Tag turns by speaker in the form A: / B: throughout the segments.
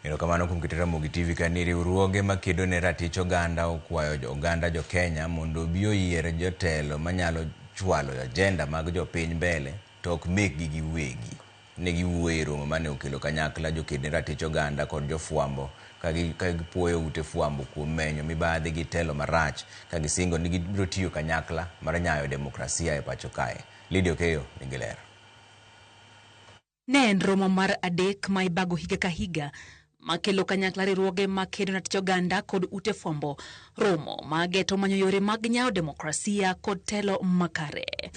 A: Erokamano kuom keto Ramogi TV kani. Riwruoge makedo ne ratich oganda okwayo oganda jo Kenya mondo obi oyier jotelo manyalo chwalo agenda mag jopiny mbele to ok mekgi giwegi. Ne giwuoyo e romo mane okelo kanyakla joked ne ratich oganda kod jofwambo ka gipuoyo ute fwambo kuom menyo mibadhi gi telo marach ka gisingo ni gibiro tiyo kanyakla mar nyayo demokrasia e pacho kae. Lydia Okeyo nigi ler.
B: Ne en romo mar adek ma ibago higa ka higa makelo kanyakla riwruoge makedo ne ratich oganda kod ute fwambo, romo mageto manyo yore mag nyayo demokrasia kod telo makare.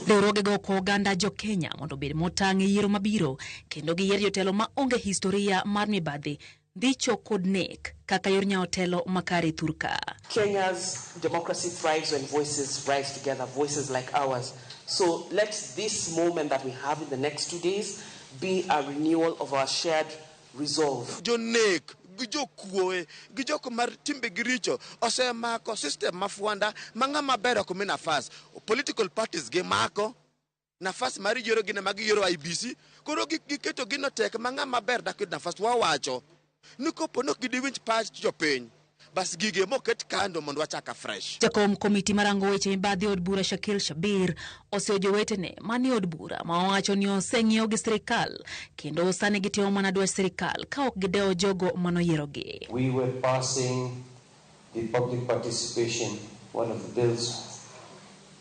B: Riwruogego okwayo oganda jo Kenya mondo obed motang' e yiero mabiro kendo giyier jotelo ma onge historia mar mibadhi, dhicho kod nek kaka yor nyawo telo makare thurka.
C: Kenya's democracy thrives when voices rise together, voices like ours. So let this moment that we have in the next 2 days be a renewal of our shared resolve.
D: Jonek gi jokuoe gi jok mar timbegi richo osemako system ma fwanda ma ng'ama ber ok mi nafas. Political parties gimako nafas mar yiero, gin ema giyiero IEBC. Koro giketo gino tek ma ng'ama ber dak yud nafas. Wawacho ni kopo ni ok gidiwinj pach jopiny, bas gige moket kando mondo wachak afresh.
B: Jakom komiti marango weche mibadhi e od bura Shakil Shabir oseyo jowetene manie od bura ma owacho ni oseng'iew gi sirikal kendo sani gitimo mana dwach sirikal ka ok gidewo jogo manoyierogi.
E: We were passing the public participation, one of the bills,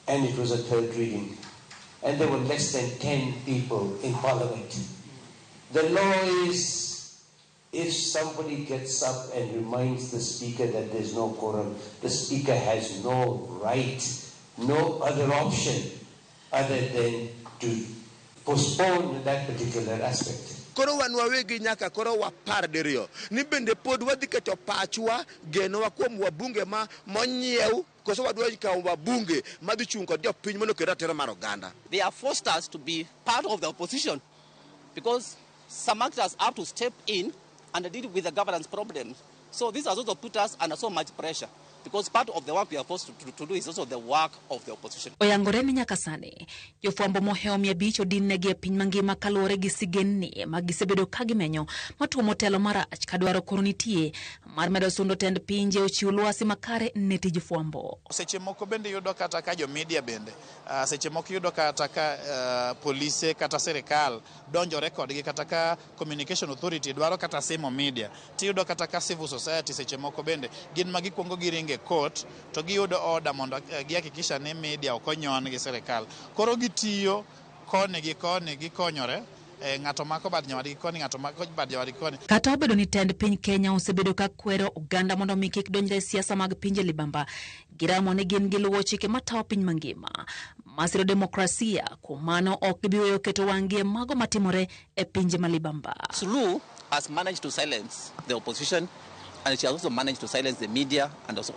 E: and it was a third reading. And there were less than 10 people in parliament. The law is, if somebody gets up and reminds the speaker that there's no quorum, the speaker has no right, no other option other than to postpone that particular aspect.
D: Koro wan wawegi nyaka koro wapar diriyo ni bende pod wadhi keto pachwa, genowa kuom wabunge ma monyiew koso wadwa kawo wabunge madhi chung' kod jopiny mondo oket ratiro mar oganda.
F: They have forced us to be part of the opposition because some actors have to step in and deal with the governance problems. So this has also put us under so much pressure because part of the work we are forced to do is also the work of the opposition.
B: Oyangore ni nyaka sani jofwambo mohewo 500 odin-negi e piny mangima kaluwore gi sigendni ma gisebedo ka gimenyo matuomo telo marach ka dwaro koro nitie mar medo sundo tend pinje ochiw lwasi makare ne tij fwambo.
G: Seche moko bende yudo kata ka jo media bende seche moko yudo kata ka polise kata sirikal donjore kodgi, kata ka Communication Authority dwaro kata simo media, tiyudo kata ka civil society seche moko bende gin ma gikwongo giringe court to giyudo order mondo gihakikisha ni media ok onyon gi sirikal. Koro gitiyo koni gi koni, gikonyore, ng'ato mako bad nyawadgi koni, ng'ato mako bad nyawadgi koni.
B: Kata obedo ni tend piny Kenya osebedo ka kwero oganda mondo mi kik donjre e siasa mag pinje libamba, giramo ni gin giluwo chike matayo piny mangima masiro demokrasia, kuom mano ok gibi weyo keto wang'gi e mago matimore e pinje ma libamba.
F: Suluhu has managed to silence the opposition and she has also managed to silence the media and also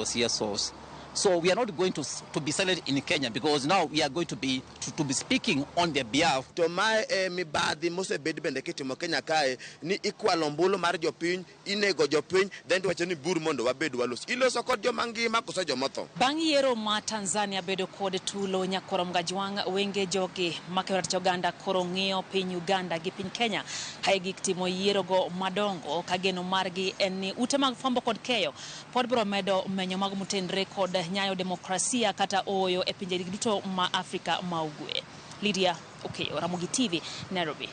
F: CSOs. So we are not going to be silent in Kenya because now we are going to be speaking on their behalf.
D: To mae e mibadhi mosebed bende kitimo Kenya kae ni ikwalo ombulu mar jopiny, inego jopiny, then tiwacho ni bur mondo wabed walos. Iloso kod joma ngima koso jomotho?
B: Bang' yiero ma Tanzania bedo kod tulo nyakwaro Mgajwang' wenge jogi makedo ratich oganda koro ng'iyo piny Uganda gi piny Kenya ka gik timo yierogo madongo ka geno margi en ni ute mag fwambo kod keyo pod biro medo menyo mago motenre kod nyayo demokrasia kata ooyo e pinje duto ma Afrika ma Ugwe. Lydia Okeyo, Ramogi TV, Nairobi.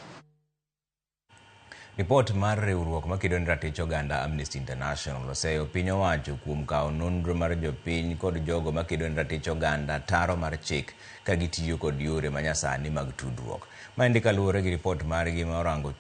A: Ripot mar riwruok makedo ne ratich oganda Amnesty International oseyo piny owacho kuom kawo nonro mar jopiny kod jogo makedo ne ratich oganda taro mar chik ka gitiyo kod yore manyasani mag tudruok. Maendi kaluwore gi ripot margi ma orango.